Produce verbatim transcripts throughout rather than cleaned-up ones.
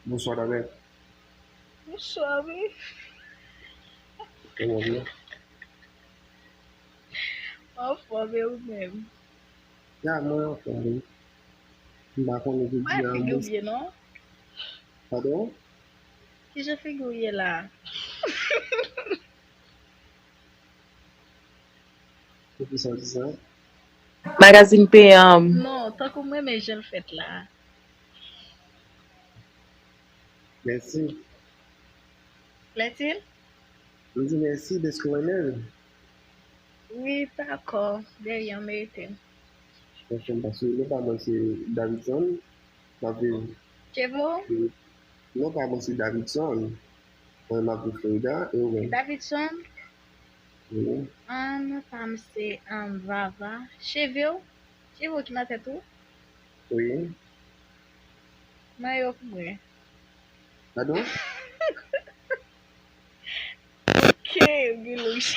Bonswa, Dame. Bonswa, wi. Kòman w ye? Anfòm, e ou menm? Ya, mwen anfòm, wi. M pa konnen ki di a, figi w byen, non? Padon? Kijan figi w ye la? Poukisa w di sa? Magazine Payan. Non, tankou m renmen jan l fèt la. Mèsi. Plaît-il? M di mèsi dèske w renmen l. Wi, dakò. De rien, merite. Franchman, paske non pa mwen se Davidson, m ap viv. Chevo? Non pa mwen se Davidson. Mwen, m ap viv Florida, e ou menm? Davidson? Wi. Ah, non pa m se, um, Vava. Cheve w? Cheve w ki nan tèt ou? Wi. Mwen yo pou mwen. Padon? Ok, Bilouch.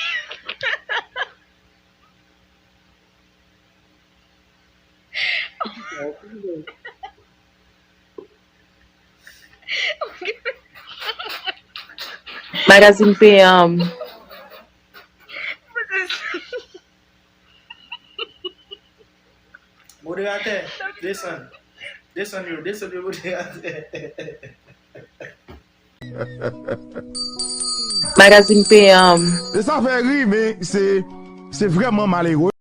Magazine Payan. Moderatè, desann. Desann yo, desann yo, moderatè. Magazine Payan. E sa fè ri, men se, se vrèman malere.